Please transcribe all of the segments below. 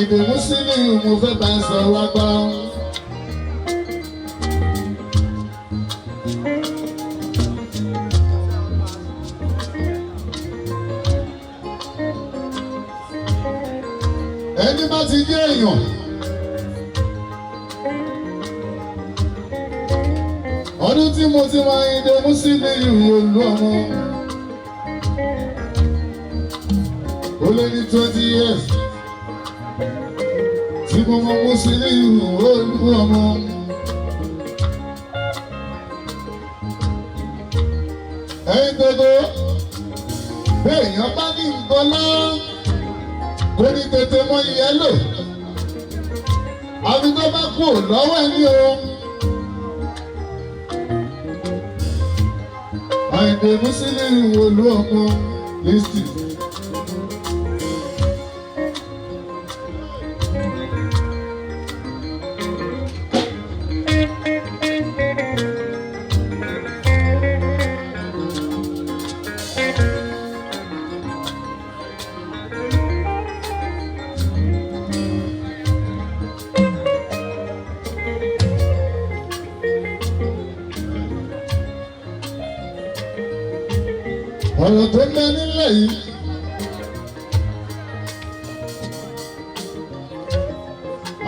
Àyìndé Musiliu mo fẹ́ bá ẹ sọ̀rọ̀ wá gbọ́. Ẹni bá ti jẹ́ èèyàn. Ọdún tí mo ti mọ Àyìndé Musiliu Olúọmọ. Ó lé ní 20 years tí mo mọ Musiliu Olúọmọ. Ẹ̀yin gbogbo béèyàn bá ní nǹkan lọ́wọ́ kò ní tètè mọ ìyẹn lò àfi tó bá kú lọ́wọ́ ẹ̀ ní o. Àyìndé Musiliu Olúọmọ listi. Ọ̀rọ̀ tó ń bẹ nílẹ̀ yìí.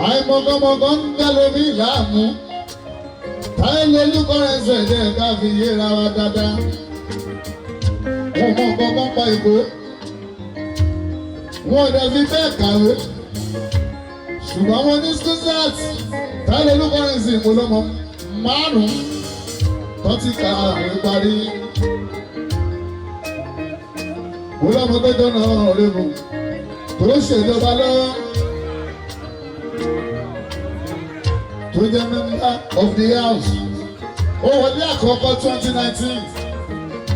Àìmọ̀kànmọ̀kàn ń dá lómi láàmú. Táyé lolúkọ rẹ̀ ṣẹ̀dẹ̀ ká fi yéra wa dáadáa. Wọ́n mọ nǹkan kan pa ìbò. Wọ́n ò dẹ̀ fi bẹ́ẹ̀ kàwé. Ṣùgbọ́n wọ́n ní Skúsàt. Táyé lolúkọ rẹ̀ sì mú lọ́mọ márùn-ún tó ti ka àwọn parí. Mo lọ́mọ tó jọ́nà ọ̀rẹ́bù tó ṣèjọba lọ́wọ́ tó jẹ́ member of the house. Ó wọlé àkọ́kọ́ 2019,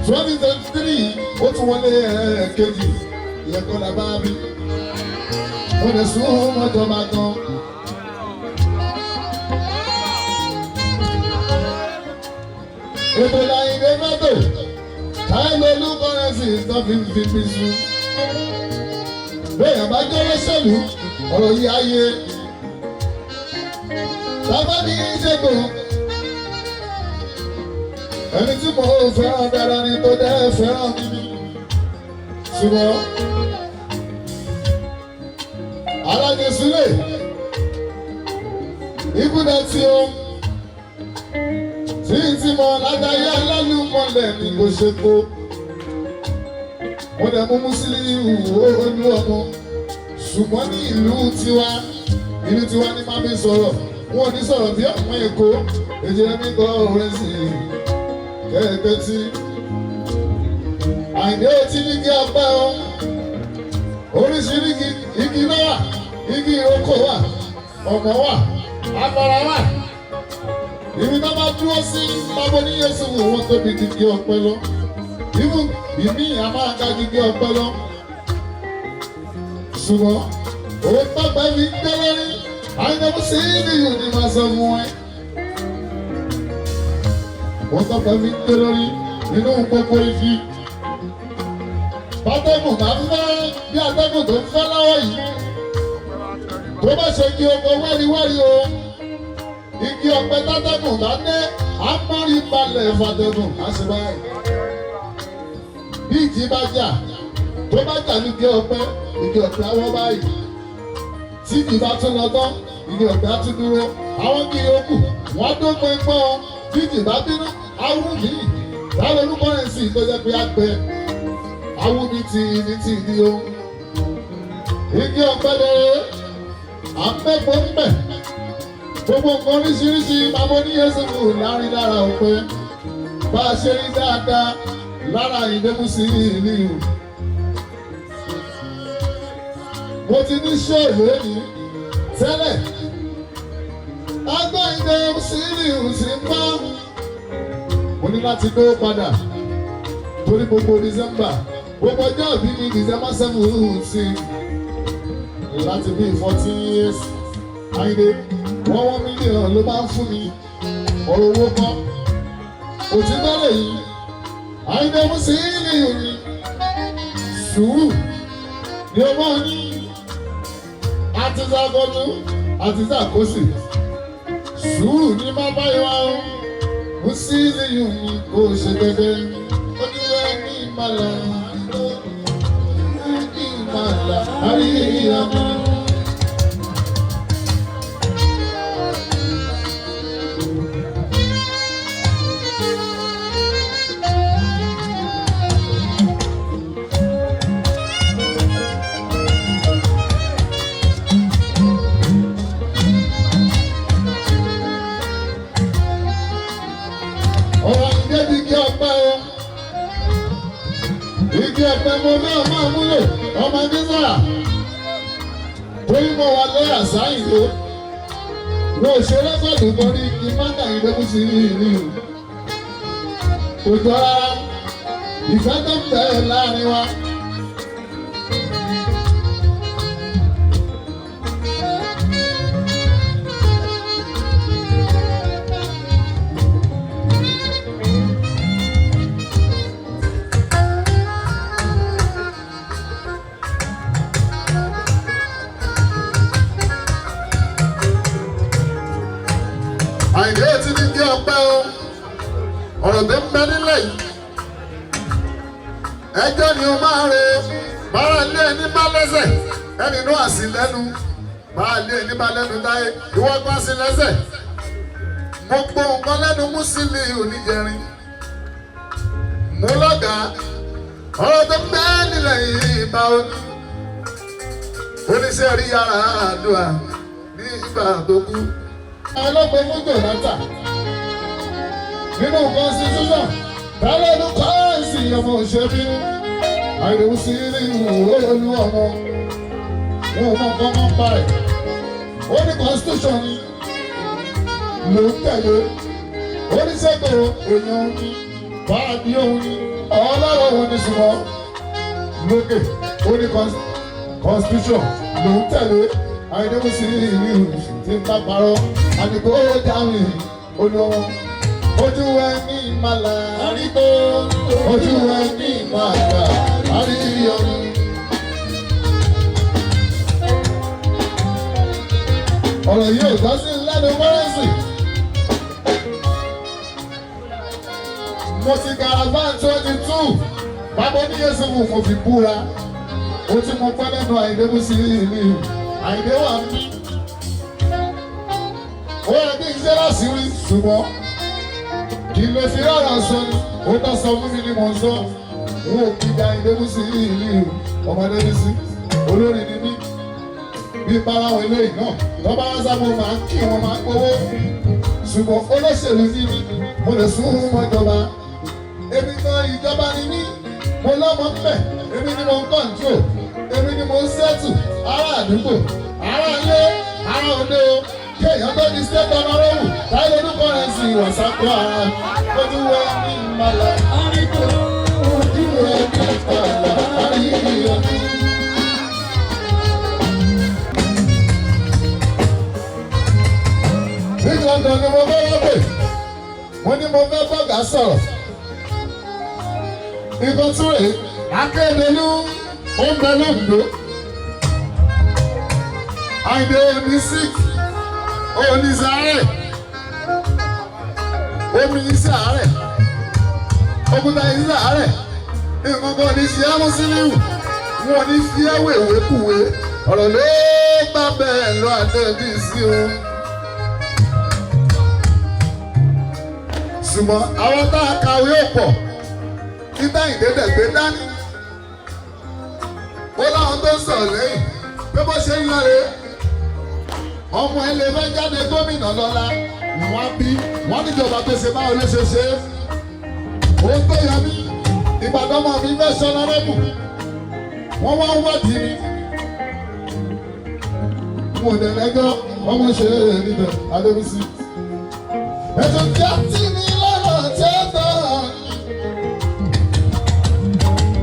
2023, ó tún wọlé ẹ̀ẹ́kejì. Ìyẹn kọ́ la bá bí. Mo lè sún mọ́jọba gan. Ètò ìlànà mọ́tò táyé lolú kọ́rẹ́sì tó fi ń fi fi sùn. Bẹ́ẹ̀ bá jẹ́ olóṣèlú, ọ̀rọ̀ yìí ayé. Bàbá mi ń ṣègùn. Ẹni tí mo fẹ́ràn dára ni tó dẹ́ fẹ́ràn mi ni. Ṣùgbọ́n Alájẹ Súlè, ibùdó tí ó tí tí mo lágbàáyé alálùmọ̀lẹ̀ ni kò ṣe kó. Mo dẹ̀ mú Musiliu Olúọmọ. Ṣùgbọ́n ní ìlú tiwa, ìlú tiwa ní máa fi sọ̀rọ̀. Wọn ò ní sọ̀rọ̀ bí ọmọ Èkó. Èjì rẹ̀ mi gbọ́ orin sí i. Kẹ́ẹ̀pẹ́ tí. Àyìndé otí ní kí ọpẹ́ o. Oríṣiríṣi igi ló wà, igi ìrókò wà, ọ̀mọ̀ wà, afárá wà. Ibi tó bá dúró sí bábo ní Yéṣu wò wọ́n tóbi ju igi ọ̀pẹ lọ. Ibù ìmí a máa ga ju igi ọ̀pẹ lọ. Ṣùgbọ́n òun tọ́pẹ́ fi ń gbé lórí Àyìndé Musiliu ni màá sọ fún ẹ. Òun tọ́pẹ́ fi ń gbé lórí nínú gbogbo igi. Bátẹ́gùn máa ń fẹ́ bí atẹ́gùn tó ń fẹ́ lọ́wọ́ yìí. Tó bá ṣe igi oko wẹ́ríwẹ́rí o, igi ọ̀pẹ tátẹ́gùn bá ní amọ́rí balẹ̀ fàtẹ́gùn á ṣe báyìí. Bí ìjì bá jà, tó bá jà ní igi ọ̀pẹ, igi ọ̀pẹ á wọ́ báyìí. Tí ìjì bá tún lọ tán, igi ọ̀pẹ á tún dúró. Àwọn igi yòókù, wọ́n á dópin pọ́n. Bí ìjì bá bínú, á wú mí. Táwọn olùkọ́rin sì tó jẹ́ pé á gbẹ. Awú ní ti ní ti ní o. Igi ọ̀pẹ lere, à ń mẹ́pọ̀ ń bẹ̀. Gbogbo nǹkan oríṣiríṣi bàbá oníyẹ̀sùn láàrin lára ọ̀pẹ. Bá a ṣe rí dáadáa lára Àyìndé Musiliu. Mo ti ní ṣé lónìí tẹ́lẹ̀. Agbá Àyìndé Musiliu sì ń bá. Mo ní láti dó padà torí gbogbo December, gbogbo ọjọ́ ìbí mi December 7 sí láti bí 14 years. Àyìndé wọ́n 1 million ló máa ń fún mi. Ọ̀rọ̀ owó kọ́ òtítọ́ lè yí. Àyìndé Musiliu ni sùúrù ni ó máa ní. Àti sàkóso àti sàkóso, sùúrù ní má báyìí wá o. Mo sí ìlú mi kò ṣe dédé. Ojú ẹni ìmàlà, ìmàlà àríyá mi. Ọ̀rọ̀ ìdẹ́bi igi ọ̀pẹ o. Igi ọ̀pẹ mo náà máa múlò ọmọ gíga. Torí mo wà lọ́yà sáyìn o. Mo ṣe rẹ́kọ̀dù kan rí igi máńgà ìdẹ́kùn sí ìlú. Kò jọ rárá. Ìfẹ́ tó ń bẹ láàrin wa. Àyìndé ti di igi ọ̀pẹ o. Ọ̀rọ̀ tó ń bẹ nílẹ̀ yìí. Ẹjọ́ ni o máa re bára ilé ẹni bá lẹ́sẹ̀ ẹni inú àsì lẹ́nu, bára ilé ẹni bá lẹ́nu táyé ìwọ gbọ́n sí lẹ́sẹ̀. Mo gbọ́ nǹkan lẹ́nu Musili oníjẹrin. Mo lọ́gàá ọ̀rọ̀ tó ń bẹ nílẹ̀ yìí bá o ní. Oníṣẹ́ rí yàrá àdúrà ní ìgbà tó kú. Ọlọ́pàá fún Jonathan nínú constitution tálẹ́nu kọ́ọ̀sì ọmọ òṣèlú àìlèwú sí ìlú olú ọmọ wọn ò mọ nǹkan mọ́ pa ẹ̀. Ó ní constitution ni ló ń tẹ̀lé. Ó ní sẹ́kọ̀ èèyàn ní báàbí òun ní ọlọ́rọ̀ òun ní sùnmọ́ lókè. Ó ní constitution ló ń tẹ̀lé. Àìlèwú sí ìlú tí ń bá parọ́ àdìgbò dáhùn olówó. Ojú ẹni ìmàlà àríkó, ojú ẹni ìmàlà àríyọnu. Ọ̀rọ̀ yìí ò dá sí lẹ́nu wẹ́rẹ́sì. Mo ti caravan 22 bàbá oníyẹsùn mo fi búra. Ó ti mo pẹ́ lẹ́nu Àyìndé Musiliu. Àyìndé wà mí. Ó yẹ kí n ṣe láṣìírí, ṣùgbọ́n kì í lè fi rárá sọ ni ó tọ́ sọ fún mi ni mò ń sọ. N ò kí da Àyìndé Musiliu ọmọdé bí sí olórin ni mí. Bí bára wọn eléyìí náà tọ́ba wá sábò máa ń kí wọn máa ń gbowó, ṣùgbọ́n olóṣèlú ní mi, mo lè sún mọ́ ìjọba. Èmi gan ìjọba ni mí, mo lọ́mọ ń bẹ̀. Èmi ni mo ń control, èmi ni mo ń settle ará àdúgbò, ará ilé, ará òde o. Kéèyàn tó di state honorable táyé lórúkọ rẹ̀ sì wàsápò ara. Ojú ẹ ní ìmàlà, ojú ẹ ní ìmàlà àríyá. Ní London ni mo fẹ́ wọ́pẹ̀, mo ní mo fẹ́ bọ́gà sọ̀rọ̀. Nǹkan tún rèé, Akérédolú ó ń bẹ lóńdó. Àyìndé omi sick, onísàárẹ̀, omi ìsàárẹ̀, òkúta ìsàárẹ̀, nǹkan kan ní ṣe Musiliu, wọn ní fi ẹwé ìwé kúwe, ọ̀rọ̀ ló bá bẹ́ẹ̀ lọ àdébí sí o. Ṣùgbọ́n àwọn tá a kàwé ò pọ̀ títà ìdẹ́dẹ̀gbé dání. Ó láwọn tó ń sọ̀rọ̀ lẹ́yìn pé bó ṣe ń lọ́re ọmọ ẹ lè fẹ́ jáde gómìnà lọ́la. Wọ́n bí wọ́n níjọba tó ṣe báwo ló ṣe ṣe é. Ó tó yọ mí Ìbàdàn, ọmọ mi fẹ́ ṣọlá rẹ́bù, wọ́n wá ń wádìí mi. Mo dẹ̀ lẹ́jọ́ ọmọ ṣe é níbẹ̀ Adébísí. Ètò tí a ti ní lọ́nà tí ó tọ̀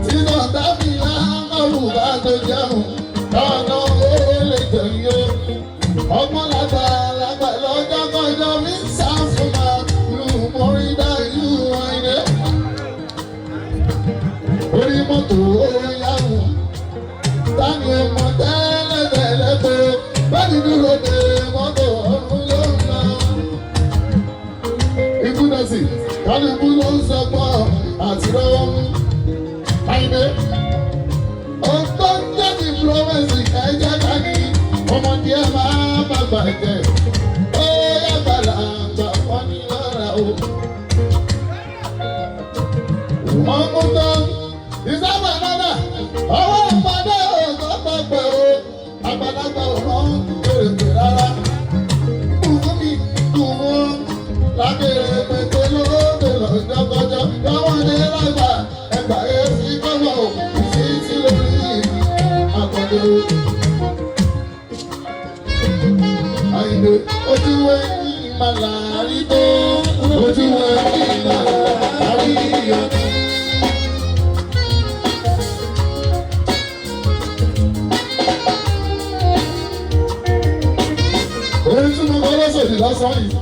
tí náà dábì láàmú bá tó jẹun lọ́nà ó lè jẹun yó. Ọgbọ́n lágbà lágbà lọ́jọ́ kọjọ́ mi ń sá fún ma lù mórí dájú àìdè. Orí mọ́tò ó yáwù tani ọmọ tẹ́lẹ̀tẹ́lẹ̀ pé Àyìndé. Ohun tó ń jẹ́ diplomacy ẹ̀jẹ̀ ká ní ọmọdé ẹ̀ máa bá bàjẹ́. Ó yàgbàlà àgbà wọ́n ní lọ́ra o. Wọ́n mú tán ìsábà náà ọwọ́ ìpàdé ọ̀gá pẹ̀pẹ̀ o. Àgbàlagbà ò rán kèrèkè rárá. Kùkú mi dùn wọ́n lábẹ́rẹ́ pẹ̀tẹ́ lóde lọ́jọ́kọjọ́. Lọ́wọ́dé lágbà ẹgbà èsì kọ́wọ́ òkú sí sí lórí àkọ́dé. Àyìndé ojú ẹni màlárí tó ojú ẹni màlárí yọ. Orin tí mo kọ́ lọ́sọ̀dì lásán yìí.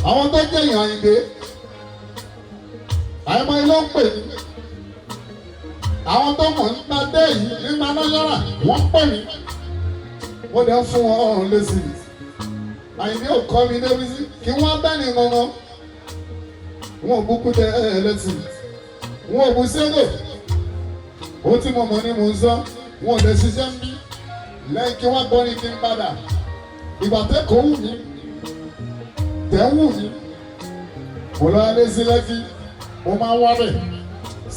Àwọn tó jẹ́ èèyàn Àyìndé, àìmọye ló ń pè mí. Àwọn tó mọ̀ nípa dé yìí nípa náírà wọ́n pè mí. Wọ́n dẹ̀ ń fún wọn ọ̀run lésì. Àyìndé ò kọ́ mi débi sí kí wọ́n bẹ́ẹ̀ ni gangan. Wọn ò búkú dẹ ẹlẹ́sìn. Wọn ò bú ségò. Ohun tí mo mọ̀ ni mò ń sọ. Wọn ò lè ṣiṣẹ́ ń bí. Lẹ́yìn kí wọ́n gbọ́ ni kí n padà. Ìgbà tẹ́kọ̀ọ́ wù mí. Tẹ̀ ń wù mí. Mo lọ alẹ́ sí Lẹ́kí. Mo máa ń wá bẹ̀.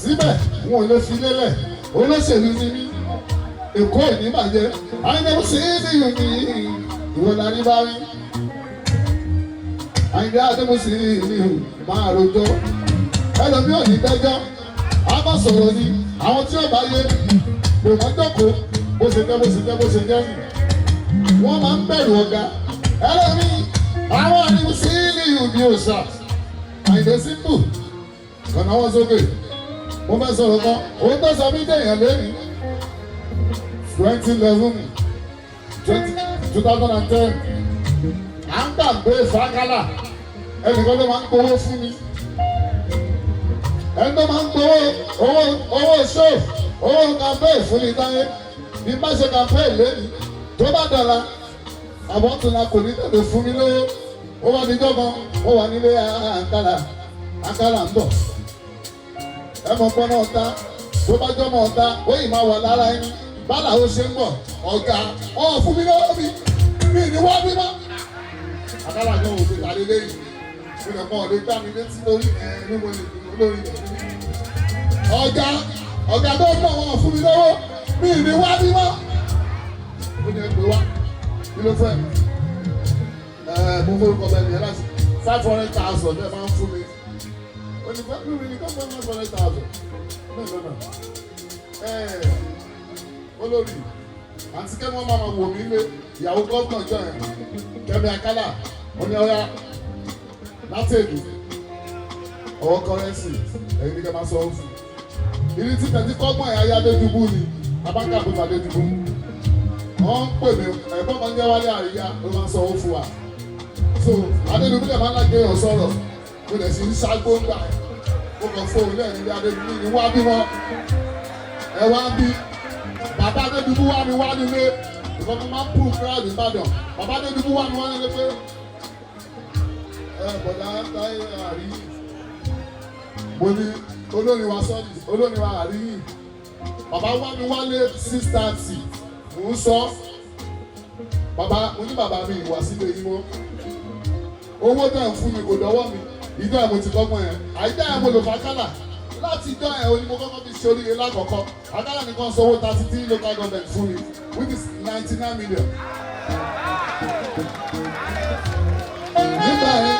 Síbẹ̀ wọn ò lè fi lélẹ̀. Olóṣèlú ni mí. Èkó ò ní bàjẹ́. Àyìndé sí ní ìlú ìwọ la rí bá rí. Àyìndé Adébúsí ní ìlú máa rojọ́. Ẹlòmíì ò ní gbẹ́jọ́. A bá sọ̀rọ̀ ni àwọn tí ó bá yé pè wọ́n jókòó bó ṣe jẹ́ bó ṣe jẹ́ bó ṣe jẹ́ nì. Wọ́n máa ń bẹ̀rù ọ̀gá. Ẹlòmíì àwọn Adébúsí ní ìlú ní òòṣà. Àyìndé sípù kànáà wọ́n sókè. Mo fẹ́ sọ̀rọ̀ kan, òun tó sọ mí dèèyàn lónìí. 2011, 2010, à ń gbàgbé fàákàlà ẹnìkan ló máa ń gbowó fún mi. Ẹni tó máa ń gbowó owó owó ṣó owó campaign fún mi táyé bí má ṣe campaign lẹ́nu tó bá dọ̀la àbọ̀túnla kò ní tètè fún mi lówó. Ó wà níjọ́ kan, ó wà nílé àǹkàlà àǹkàlà ń bọ̀. Ẹ mọ̀ pọ́n náà ta tó bá jọ́ mọ̀ ta ó yìí máa wà lára ẹni bálà ó ṣe ń bọ̀ ọ̀gá ọ̀ fún mi lọ́wọ́ mi mi ní wá bí mọ́. Àkàlà náà ò fi tàlé lẹ́yìn mo lè mọ ọ̀lẹ́ gbá mi létí lórí ẹ̀ ní mo lè dùn lórí ẹ̀. Ọ̀gá ọ̀gá tó ń bọ̀ wọ́n fún mi lọ́wọ́ mi ní wá bí mọ́. Ó ní ẹgbẹ́ wá kí ló fẹ́ ẹ mo forúkọ bẹ́ẹ̀ ni ẹ láti 500,000 ẹ máa ń fún mi. Ó ní fẹ́ mi ní kọ́ 500,000 no no no ẹ olórí àti kẹ́mi wọn máa ma wò mí lé ìyàwó gómìnà jọ yẹn Kẹ́mi Akálà ó ní ọ̀yá láti èdè ọwọ́ kọ́rẹ́nsì ẹ̀yin ní kẹ́ máa sọ ọ́ fún ìdí tí tẹ̀sí kọ́gbọ́n ẹ̀ ayé Adédùbú ni abáńkà àbúrò Adédùbú wọ́n ń pè mí ẹ̀gbọ́n máa ń jẹ́ Wálé Àríyá ló máa ń sọ ọ́ fún wa so Adédùbú lè máa ń lágbé ọ̀ sọ̀rọ̀ mo lè sì ń ṣágbó ńgbà ẹ̀ mo kàn fóun lẹ́yìn ní Adédùbú ni wá bí wọ́n ẹ wá bí bàbá Adédùbú wá mi wá nílé ìfọ̀n mi máa ń pull crowd Ìbàdàn bàbá Adédùbú wá mi wá nílé pé ẹ bọ̀dá táyé àríyí mo ní olórin wa sọ́ọ̀dì olórin wa àríyí bàbá wá mi wálé 6:30 mò ń sọ bàbá mo ní bàbá mi ìwà sílé yín mọ́ owó tẹ̀ ń fún mi kò dọ́wọ́ mi ìjọ ẹ̀ mo ti kọ́gbọ́n yẹn àìjọ ẹ̀ mo lò fàkàlà láti ìjọ ẹ̀ o ní mo kọ́kọ́ fi ṣe oríire lákọ̀ọ́kọ́ àkàlà nìkan sanwó 33 local government fún mi, which is 99 million. Nígbà yẹn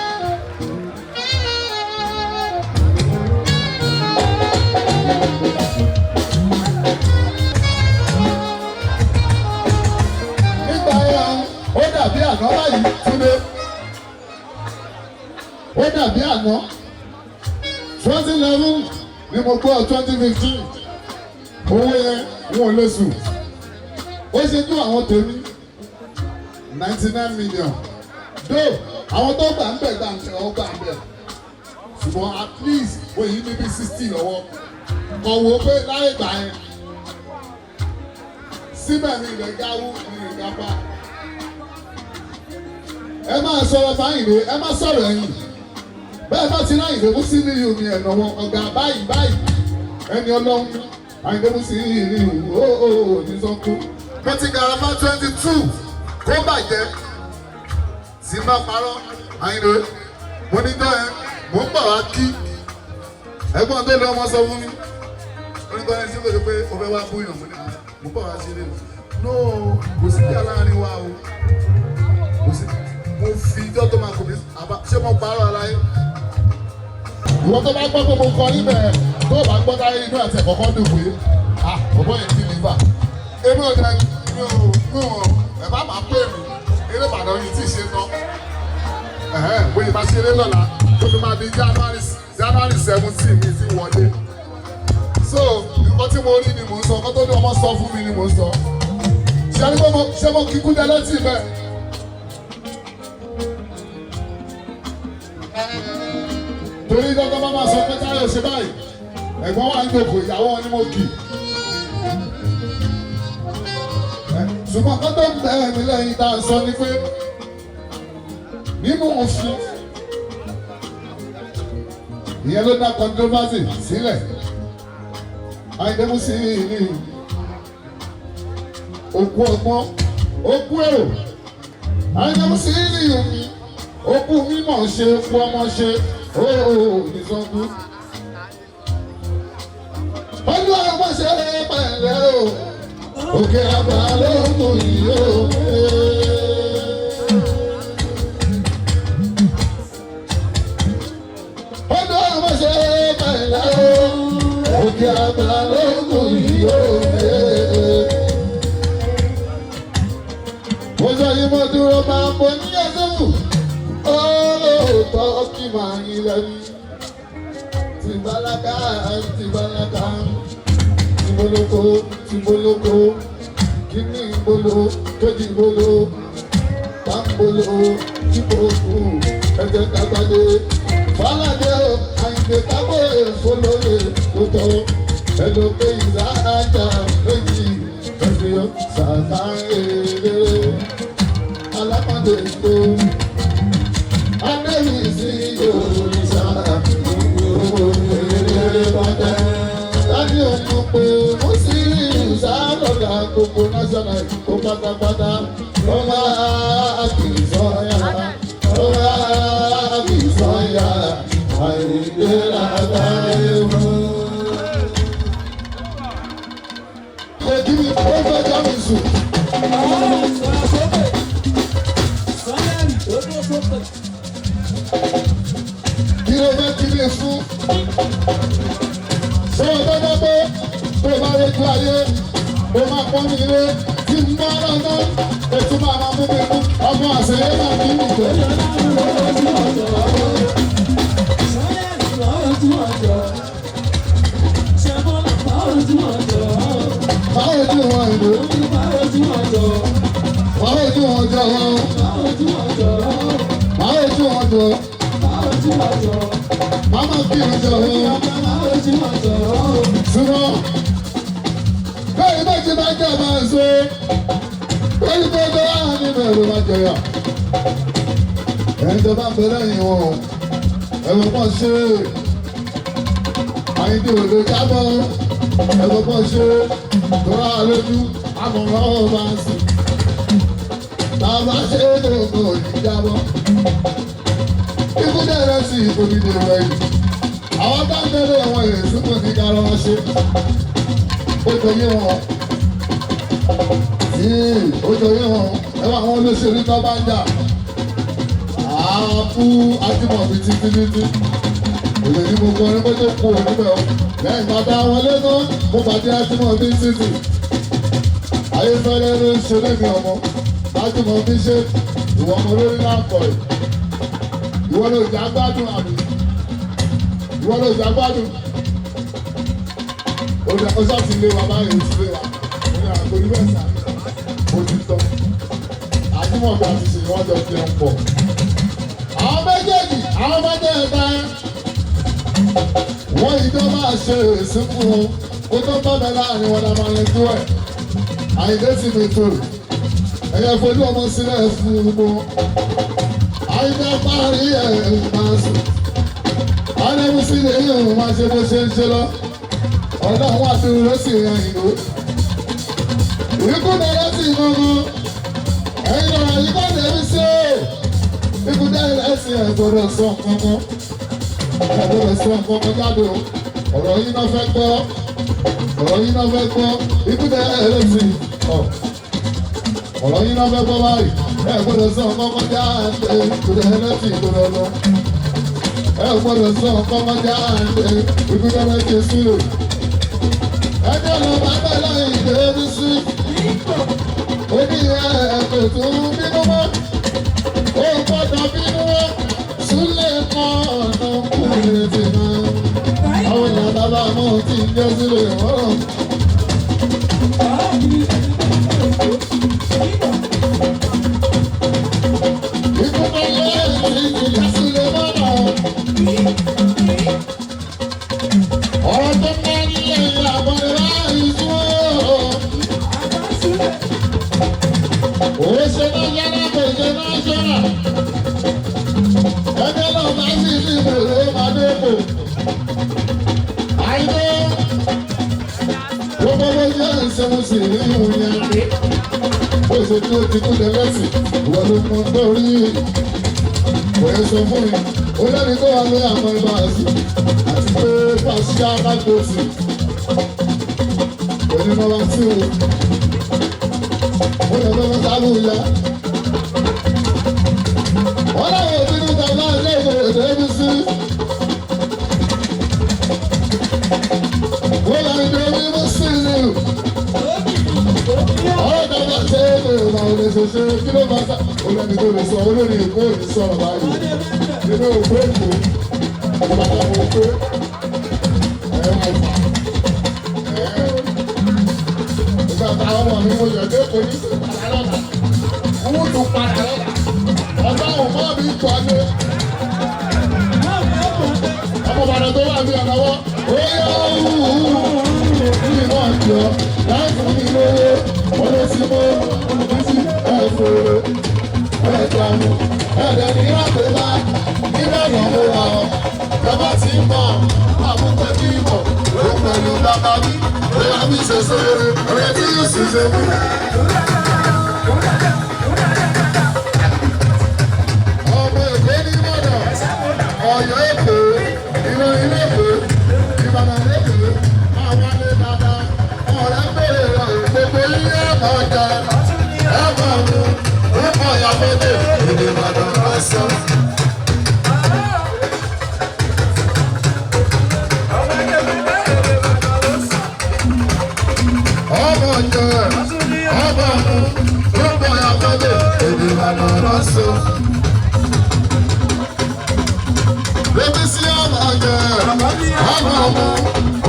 nígbà yẹn ó dàbí àná báyìí túnde ó dàbí àná 2011 ni mo gbọ́ 2015 owó yẹn wọn ò lè sùn ó ṣe ju àwọn tèmi 99 million dó àwọn tó gbà ń bẹ̀ gbà ń bẹ̀ ọ gbà ń bẹ̀ ṣùgbọ́n at least wọ́n yìí níbi 60 lọ́wọ́ kọ̀ wò pé láyé gbà yẹn síbẹ̀ mi ilẹ̀ gáwó mi ilẹ̀ gápá ẹ máa sọ̀rọ̀ fáyìndé ẹ má sọ̀rọ̀ ẹ̀yìn Bẹ́ẹ̀ bá ti ráyìn lébú sí ní omi ẹ̀nà wọn ọ̀gá báyìí báyìí ẹni ọlọ́run Àyìndé Musiliu ó ní sọ́kú. Mo ti gàràfà 22 kó bàjẹ́ tí n bá parọ́. Àyìndé, mo ní jọ́ ẹ mò ń bọ̀ wá kí ẹ̀gbọ́n tó lé ọmọ sọ fún mi onígbọ́n ẹni tí ó pé o fẹ́ wá búyàn. Mo ní mo bọ̀ wá ṣeré o. No, kò sí ìyá láàrin wa o, kò sí. Mo fi ijọ́ tó máa kò mí àbá. Ṣé mo parọ́ aláyé? Ìwọ tó bá gbọ́ pé mo kọ níbẹ̀, tó bá gbọ́ táyé inú àti ẹ̀kọ́kọ́ dùn pé, ah, bọ̀bọ́ yẹn ti lè èmi ò dẹ mi ò ẹ̀ bá máa pè mí. Eré Ìbàdàn yìí tí ì ṣe tán, bóyá bá ṣeré lọ́la tó fi máa di January 17 mi ti wọlé. So nǹkan tí mo rí ni mò ń sọ, nǹkan tó ní ọmọ sọ fún mi ni mò ń sọ. Ṣé ni mo ṣé mo kíkú dẹ létí bẹ́ẹ̀. Torí dọ́tọ́ bá máa sọ pé táyọ̀ ṣe báyìí, ẹ̀gbọ́n wa ń jókòó, ìyàwó wọn ni mo kì. Ṣùgbọ́n kó tó ń bẹ̀rẹ̀ mi lẹ́yìn tá a sọ ni pé nínú òfin ìyẹn ló dá controversy sílẹ̀. Àyìndé Musiliu òkú ọgbọ́n, òkú èrò. Àyìndé Musiliu mi òkú mímọ̀ ṣe, òkú ọmọ ṣe ooo nìsọ́kú. Olú ọmọ ṣe pẹ̀lẹ́ o, òkè àgbà ló mú yìí o. Olú ọmọ ṣe pẹ̀lẹ́ o, òkè àgbà ló mú yìí o. Mo sọ yìí, mo dúró máa ń bọ ní ẹsẹ̀ wù olóòótọ́ kí máa yín lẹ́nu. Tìbálákà tìbálákà, tìbólókó tìbólókó, kíní ìbolo kéjì ìbolo pàmbolo tìbókù ẹ̀jẹ̀ kàgbádé. Fọládé o, Àyìndé kábò èfólóye tó tọ́ ẹlòpé ìsáájà méjì ẹ̀fìyàn sàkáyé alápàdé tó. Adébísí òrìṣà gbogbo èrè bàjẹ́. Láti òun pé Musiliu sálọ̀gà gbogbo national kó pátápátá. Lọ́wọ́ àkìsọ́yà, lọ́wọ́ àkìsọ́yà, Àyìndé làgbáyé mú. Èkìní ó fẹ́ já mi sùn. Sọ̀rọ̀ sókè. Sọ́yẹ́rì ó dúró sókè. Kí ló fẹ́ kí mi fún? Ṣé o fẹ́ gbọ́ pé tó bá rojú ayé, o máa pọ́n mi lé tí n bá lọ́nà ètò máa máa mú mi kú ọmọ àṣeyé máa kí mi jẹ. Sọ́yẹ́rì lọ́rọ̀ tí wọ́n jọ. Ṣẹ́bọ́lá báwo tí wọ́n jọ. Báwo tí wọ́n ìlú? Báwo tí wọ́n jọ. Báwo tí wọ́n jọ wọn? Báwo tí wọ́n jọ. Báwo tí wọ́n jọ? Báwo tí wọ́n jọ. Màmá kí mi jọ wọn. Báwo tí wọ́n jọ. Ṣùgbọ́n bẹ́ẹ̀ ni bẹ́ẹ̀ ti bá jẹ́ máa ń ṣe lórí tó tó wà nínú ẹ̀rọ máa jẹyà. Ẹni tó bá ń bẹ lẹ́yìn wọn o, ẹ̀rọ pọ̀ ṣe Àyìndé òde jábọ̀, ẹ̀rọ pọ̀ ṣe tó rà lójú àmọ̀ràn ó máa ń sìn. Bàbá ṣe é lóko òní jábọ̀. Ikú dẹ̀rẹ̀ sí ìfòmìnira rẹ̀ yìí. Àwọn bá ń tẹ́lẹ̀ wọn èsì kò ní ká lọ́wọ́ ṣe. Ó jọ yé wọn. Ó jọ yé wọn. Ẹ wá àwọn olóṣèlú tó bá ń jà. Àáfú Ajímọ̀bí títí títí. Òye ní gbogbo orin pé tó kú òun níbẹ̀ o. Lẹ́yìn bàbá wọn lẹ́nu, mo pàdé Ajímọ̀bí títì. Ayéfẹ́lẹ́ ló ń ṣe lẹ́mi ọmọ. Ajímọ̀bí ṣe ìwọ ọmọ lórí láǹkọ̀ yìí. Ìwọ ló jà gbádùn àmì. Ìwọ ló jà gbádùn. Ó sá ti lé wa báyìí, ó ti lé wa. Mo ní àgbo níbẹ̀ sá. Ó ti tọ́. Ajímọ̀bí àti ṣèyí wọ́n jọ jẹun pọ̀. Àwọn méjèèjì, àwọn mẹ́tẹ̀ẹ̀ta wọ́n ìjọ máa ṣe èsì fún un kó tó bá bẹ láàrin wọn la máa yanjú ẹ̀. Àyìndé ti mi tó ẹ̀yẹ fojú ọmọ sílẹ̀ fún un mọ́. Àyìndé parí ẹ̀ máa sùn. Adébísí lè yí òun máa ṣe bó ṣe ń ṣe lọ. Ọ̀dọ́ àwọn àdúró sì yan ìlú. Ikú dára sí gangan. Ẹ̀yin ọ̀rọ̀ yìí bá dẹ̀bi sí o. Ikú dára sí ẹ̀ gbọ́dọ̀ sọ kankan. Ẹ̀ gbọ́dọ̀ sọ kankan jáde o. Ọ̀rọ̀ yìí náà fẹ́ gbọ́. Ọ̀rọ̀ yìí náà fẹ́ gbọ́. Ikú dára sí ọ̀. Ọ̀rọ̀ yìí náà fẹ́ gbọ́ báyìí. Ẹ gbọ́dọ̀ sọ kankan jáde. Ikú dára sí ìgbọ́dọ̀ lọ. Ẹ gbọ́dọ̀ sọ kankan jáde. Ikú dára sí ìṣúlò. Ẹjọ́ lọ bá bẹ́ẹ̀ lọ́yìn ìdẹ́rẹ́ sí. Ó ní ẹ̀ẹ́dẹ̀ tó ń bínú mọ́. Ó gbọ́dọ̀ bínú mọ́. Súlẹ̀ kan ọ̀nà kúrè tì náà. Àwọn ìyá bàbá mọ́ ti ń jẹ́ sílẹ̀ wọ́n. Ikú tó lé ti jẹ́ sílẹ̀ mọ́nà. Ọ̀rọ̀ tó máa ń lé àbọ̀dé láì sún ó. Òwe ṣe náà yára kò ṣe náà ṣọ́ra. Ẹgbẹ́ náà máa sì sí ìbòrò máa dépò. Àìdó gbogbo bó ṣe ń ṣe mo sì rí ìhun yẹn. Bó ṣe tí ó ti kú lẹ́lẹ́sì, ìwọ ló mọ torí. Kò yẹ sọ fún mi, ó lẹ́ni tó wà lórí àwọn ibà sí àti pé pàṣẹ alágbèsì. Onímọ̀ bá sí o. Ó lè fẹ́ sábú ya. Wọ́n láwọn òbí ní bàbá ilé ìwé èdè sí. Wọ́n lọ ní orí mú sí ìlú. Ọ̀rọ̀ bàbá ṣe é lè rà olè ṣoṣo kí ló bá sá. Olórí tó lè sọ olórí Èkó ò ní sọ̀rọ̀ báyìí. Nínú òkú Èkó, bàbá òkú ẹ̀ máa fà. Ìgbà táwọn ọmọ mi mo yọ̀ dé kò ní sí padà lọ́la. Wọ́n tún padà lọ́la. Ọ̀gá òun mọ́ mi kọ́ lé. Ọmọ Ìbàdàn tó wà ní ọ̀nàwọ́. Ó yẹ òwú ní wọ́n jọ láì fún mi lówó. Wọ́n ló ti mú olùkísí ẹ̀fọ́ ẹ̀dààmú. Ẹ̀dẹ̀ ní àpèlá nígbàdàn mo wà ọ́. Bàbá ti ń bọ̀, àbúkọ bí bọ̀. Ó pẹ̀lú bàbá mi, ó wá mi ṣe sóore, ọ̀rẹ́ tí yóò sì ṣe mí. Ọmọ Èkó ní Ìbàdàn, Ọ̀yọ́ Èkó, Ìlọrin Èkó, Ìbàdàn Èkó, máa wálé dáadáa. Ọ̀rẹ́ bèrè rẹ̀ gbogbo ilé ẹ̀kọ́ jẹ, ẹ̀kọ́ mu, ẹ̀kọ́ ìyàfọ́dé, èdè Ìbàdàn lọ́sọ̀. Ọmọ jẹ, ọmọ mu, ẹ̀kọ́ ìyàfọ́dé, èdè Ìbàdàn lọ́sọ̀. Bébí sí ọmọ jẹ, ọmọ mu,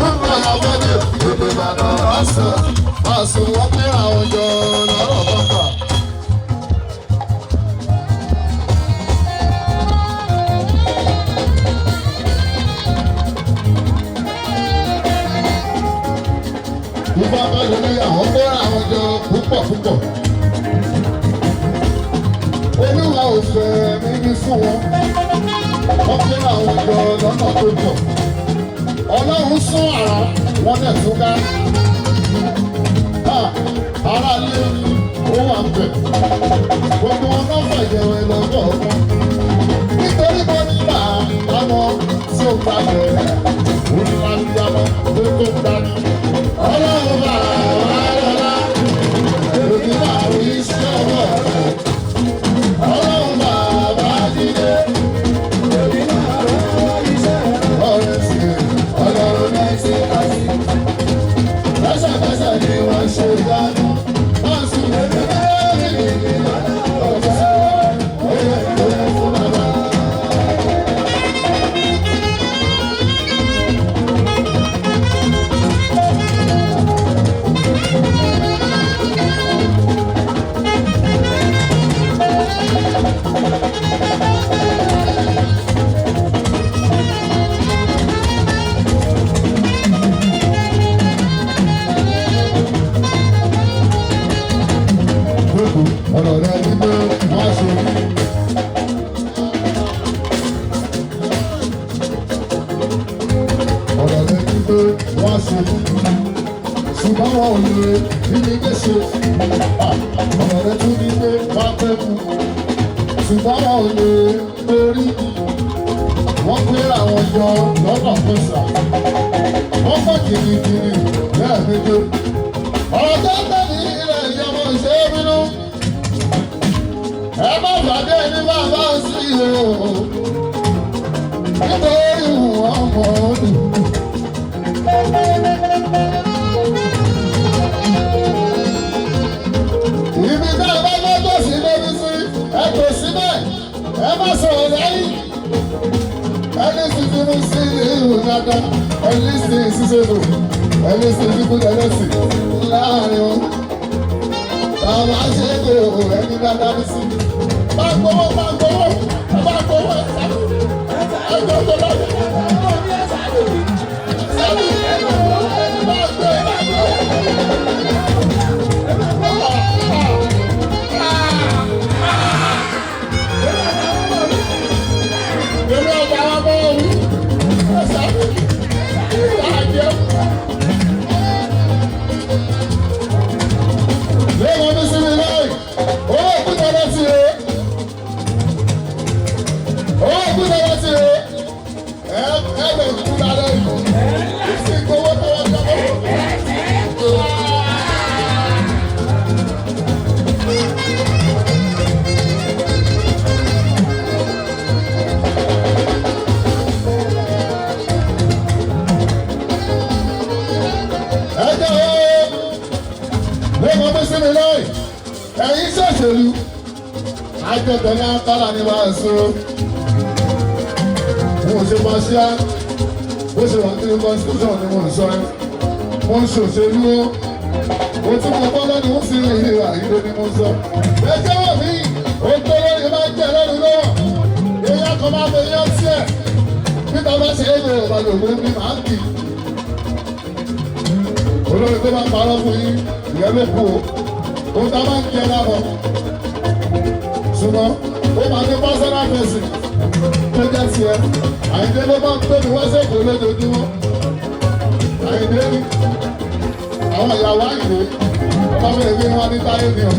ọmọ ìyàfọ́dé, èdè Ìbàdàn lọ́sọ̀. Àsùn wọn pín àwọn jọ lọ́rọ̀ bọ́mbà. Ifá bẹ́ẹ̀ ni àwọn kóra àwọn jọ púpọ̀ púpọ̀. Olúwa ò fẹ́ mímí fún wọn. Wọ́n kóra àwọn jọ lọ́nà tó pọ̀. Ọlọ́run sún àrà wọn dẹ̀ tún ká. Ará ilé ó wà ń bẹ̀. Gbogbo wọn náà fẹ̀jẹ̀ rẹ̀ lọ́wọ́ wọn. Nítorí mo ní bàbá wọn tí ó gbà bẹ̀rẹ̀. Olúwa ní yàrá tó tó dání. Ọlọ́run bá wà lọ́la. Èmi máa rí iṣẹ́ ọwọ́ rẹ̀. Ọlọ́run bàbá jíde. Èmi máa rí iṣẹ́ ọ̀rẹ́ sí i. Ọlọ́run náà ti kà sí. Lẹ́sẹ̀kẹsẹ̀ ni wọ́n ṣe ìyanu. Wọ́n sì lè ní bẹ́ẹ̀ ní ọ̀sẹ̀. Oyè ìwé fún bàbá. ṣe, ṣùgbọ́n wọn ò lè rí mi gbé ṣe. Ọ̀rọ̀ rẹ tún ní pé wọ́n pẹ́ kú, ṣùgbọ́n wọn ò lè torí wọ́n pé àwọn jọ lọ́nà pẹ̀sà. Wọ́n pọ̀ kìnnìkìnnì lẹ́ẹ̀mejì. Ọ̀rọ̀ tó ń tẹ̀lé ilẹ̀ ìjọba ìṣe é bínú. Ẹ má gbàgbé ní bàbá sí o. Nítorí ìwọ̀n ọmọ òdì. Ibi tá a bá gbọ́dọ̀ sí lórí sí, ẹ tò síbẹ̀, ẹ má sọ̀rọ̀ lẹ́yìn. Ẹni sì ti mú sí ìlú dáadáa, ẹni sì ṣiṣẹ́ lò, ẹni sì ti kú lẹ́lẹ́sì láàrin wọn. Bàbá ṣe é kò ẹni dáadáa ní sí. Bá gbowó, bá gbowó, bá gbowó, ẹ gbowó lọ́dún. Sábì, bá gbé, bá gbé. Èmi ọ̀gá wa bọ́ òun. Ẹ sábì, ìwà àjẹ́. Lẹ́wọ̀n mi sí mi láì, owó òkúta láti rè é. Owó òkúta láti rè é. Ẹ ẹ lè kú lálẹ́ yìí. Ìsìn gbowó tó wọ́n jọ mọ́. Ẹ jẹ́ o lẹ́kọ̀ọ́ bí sinmi lọ́yìn ẹ̀yin ṣòṣèlú àjọtẹ̀lé akálà ni wàá so mo ṣe máa ṣíá bó ṣe wà nínú constitution ni mo ń sọ ẹ́ mo ń ṣòṣèlú o mo tún mọ bọ́lá ni wọ́n sì rí ìlera ìlú ni mo ń sọ. Ẹ jẹ́wọ́ mi ohun tó lórí máa ń jẹ lẹ́nu lọ́wọ́ èèyàn kan máa fẹ́ yán sí ẹ̀ níta bá ṣe é lè ọ̀bàlògbé mi máa ń kì í olórí tó bá parọ́ fún yín ìyẹn ló kú o ohun tá a máa ń jẹ lábọ̀ ṣùgbọ́n ó máa ní personal person tó jẹ́ tiẹ̀. Àyìndé ló máa ń pè mí wá sẹ́kọ̀ọ́ lójoojúmọ́. Àyìndé ní àwọn ìyàwó Àyìndé ọba bẹ̀rẹ̀ pé wọ́n ní táyé ni o.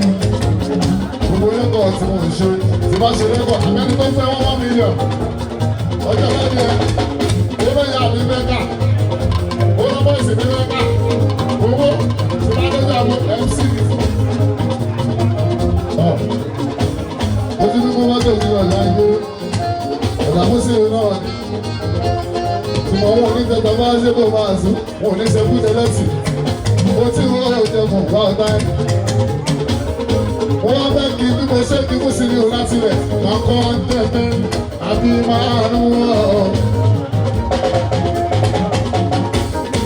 Gbogbo rẹ́kọ̀ọ́ tí mo ń ṣe tí bá ṣe rẹ́kọ̀ọ́ àmẹ́ni tó fẹ́ 1 million ọjọ́ bá ní ẹ ó bẹ́ yà mí mẹ́ta ó lọ́ bọ́ ìsìn mi mẹ́ta owó tí bá dé àwọn MC ní fún. Mo ti ní kó mọ́tò ní ọ̀la yé ọ̀là mùsùlùmí náà ni. Tùmọ̀ wọn ò ní tẹ̀tọ̀ bá ṣe kó máa sùn, wọn ò ní ṣe kú tẹ́lẹ̀tì. Mo ti wọ́n ò jẹ mọ̀ wá ọ̀tá ẹ̀. Mo wá fẹ́ kí bí mo ṣe kí mùsùlùmí ò láti rẹ̀ máa kọ́ ń tẹ̀tẹ̀ àbí márùn-ún ọ̀.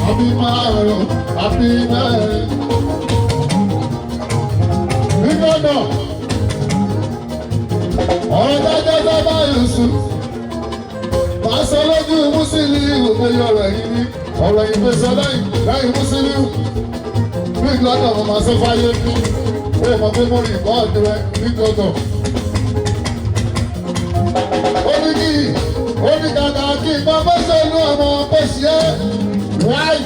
Àbí márùn-ún àbí mẹ́rin. Nígbà náà, ọ̀rọ̀ dájọ́ sábà Yusuf máa sọ lójú Musiliu pé ọ̀rọ̀ yìí ní ọ̀rọ̀ yìí pé sọ lẹ́yìn lẹ́yìn Musiliu Big London mo máa sọ fáyé ní ó mọ̀ pé mo rìn bọ́ọ̀dù rẹ Big London. Ó ní kí ó ní kàkà kí n bá bá sọ̀lú ọmọ bó ṣe é wáyé.